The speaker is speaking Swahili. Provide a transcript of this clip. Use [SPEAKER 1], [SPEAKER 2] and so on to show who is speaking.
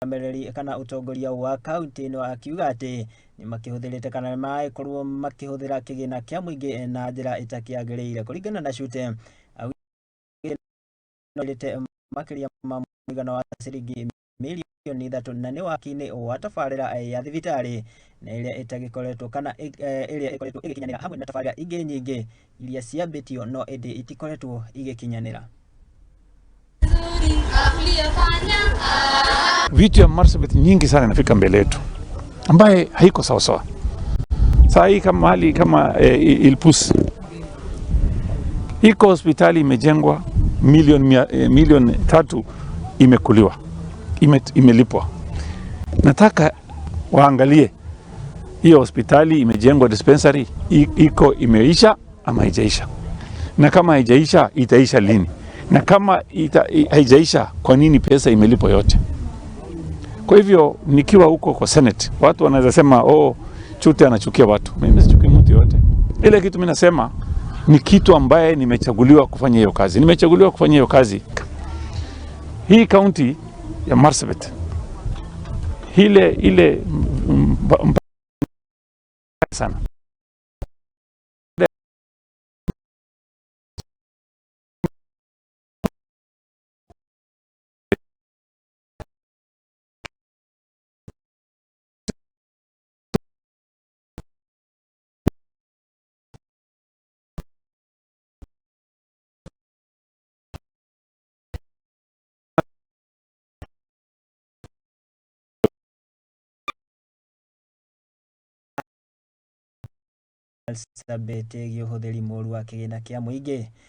[SPEAKER 1] Ũrũgamĩrĩri kana ũtongoria wa kaunti ĩno akiuga atĩ nĩ makĩhũthĩrĩte kana nĩ makĩhũthĩra kĩgĩna kĩa mũingĩ na njĩra ĩtakĩagĩrĩire. Kũringana na Chute, augĩte makĩria ma mũigana wa ciringi mirioni 3 na nĩ waki-inĩ wa tabarĩra ya thibitarĩ na ĩrĩa ĩtagĩkoretwo kana ĩrĩa ĩkoretwo ĩgĩkinyanĩra hamwe na tabarĩra ingĩ nyingĩ iria ciambĩtio no ĩndĩ itikoretwo igĩkinyanĩra.
[SPEAKER 2] Vitu ya Marsabit nyingi sana inafika mbele yetu ambaye haiko sawasawa. Saa hii kama hali kama Ilpus iko hospitali imejengwa milioni 3 imekuliwa imelipwa. Nataka waangalie hiyo hospitali imejengwa dispensary iko imeisha ama haijaisha, na kama haijaisha itaisha lini, na kama haijaisha kwa nini pesa imelipwa yote? Kwa hivyo nikiwa huko kwa Senate, watu wanaweza sema, "Oh, Chute anachukia watu." Mimi sichukii mtu yote. Ile kitu mimi nasema ni kitu ambaye nimechaguliwa kufanya hiyo kazi. Nimechaguliwa kufanya hiyo kazi. Hii kaunti ya Marsabit ile ile sana.
[SPEAKER 1] Marsabit ĩgiĩ ũhũthĩri mũru wa kĩgĩna kĩa mũingĩ.